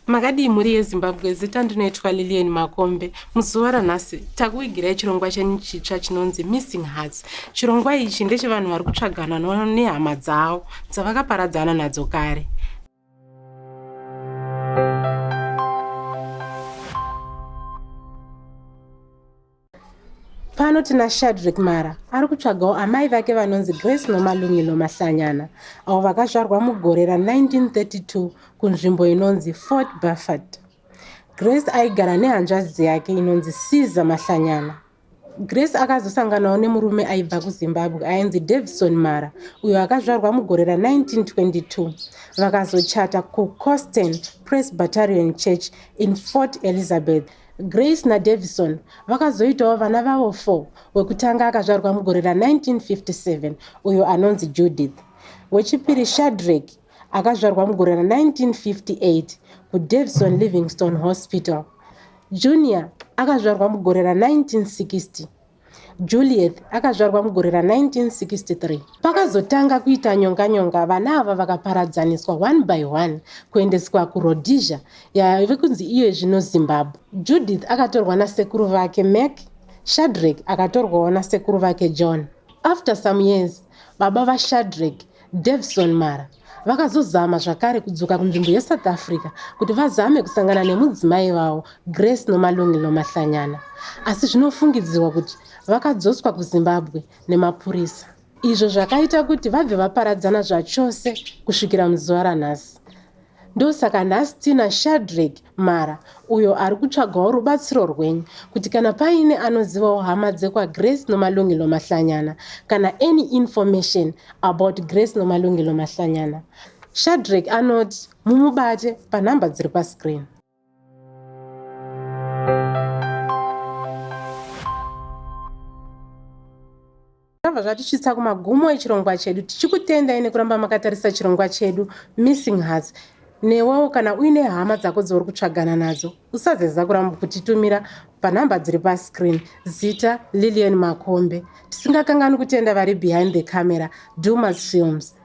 Makadii mhuri yeZimbabwe, zita ndinoitwa Lilian Makombe. Muzuva ranhasi takuvigirai chirongwa chenyu chitsva chinonzi Missing Hearts. Chirongwa ichi ndechevanhu vari kutsvagana nehama dzavo dzavakaparadzana nadzo kare. Pano tina Shadrick Mara ari kutsvagawo amai vake vanonzi Grace Nomalungilo Mahlanyana avo vakazvarwa mugore ra1932 kunzvimbo inonzi Fort Beaufort. Grace aigara nehanzvadzi yake inonzi Caesar Mahlanyana. Grace akazosanganawo nemurume aibva kuZimbabwe ainzi Davison Mara uyo akazvarwa mugore ra1922. Vakazochata kuCosten Presbyterian Church in Fort Elizabeth. Grace naDavison vakazoitawo vana vavo 4, wekutanga akazvarwa mugore ra1957 uyo anonzi Judith, wechipiri Shadrack akazvarwa mugore ra1958 kuDavison Livingstone Hospital, Junior akazvarwa mugore ra1960, Julieth akazvarwa mugore ra1963. Pakazotanga kuita nyonga-nyonga, vana ava vakaparadzaniswa one by one kuendeswa kuRhodesia yave kunzi iyo zvino Zimbabwe. Judith akatorwa nasekuru vake Mac, Shadrack akatorwawo nasekuru vake John. After some years, baba vaShadrack, Davison Mara, vakazozama zvakare kudzoka kunzvimbo yeSouth Africa kuti vazame kusangana nemudzimai vavo Grace Nomalungilo Mahlanyana asi zvinofungidzirwa kuti vakadzoswa kuZimbabwe nemapurisa izvo zvakaita kuti vabve vaparadzana zvachose kusvikira muzuva ranhasi. Ndosaka nhasi tina Shadreck Mara uyo ari kutsvagawo rubatsiro rwenyu kuti kana paine anozivawo hama dzekwaGrace Nomalungelo Mahlanyana kana any information about Grace Nomalungelo Mahlanyana. Shadreck anoti mumubate panhamba dziri pascreen. Zvabva zvatisvitsa kumagumo echirongwa chedu tichikutendai nekuramba makatarisa chirongwa chedu Missing Hearts. Newewo kana uine hama dzako dzauri kutsvagana nadzo usazeza kuramba kutitumira panhamba dziri pascreen. Zita Lilian Makombe. Tisingakanganwi kutenda vari behind the camera Dumas Films.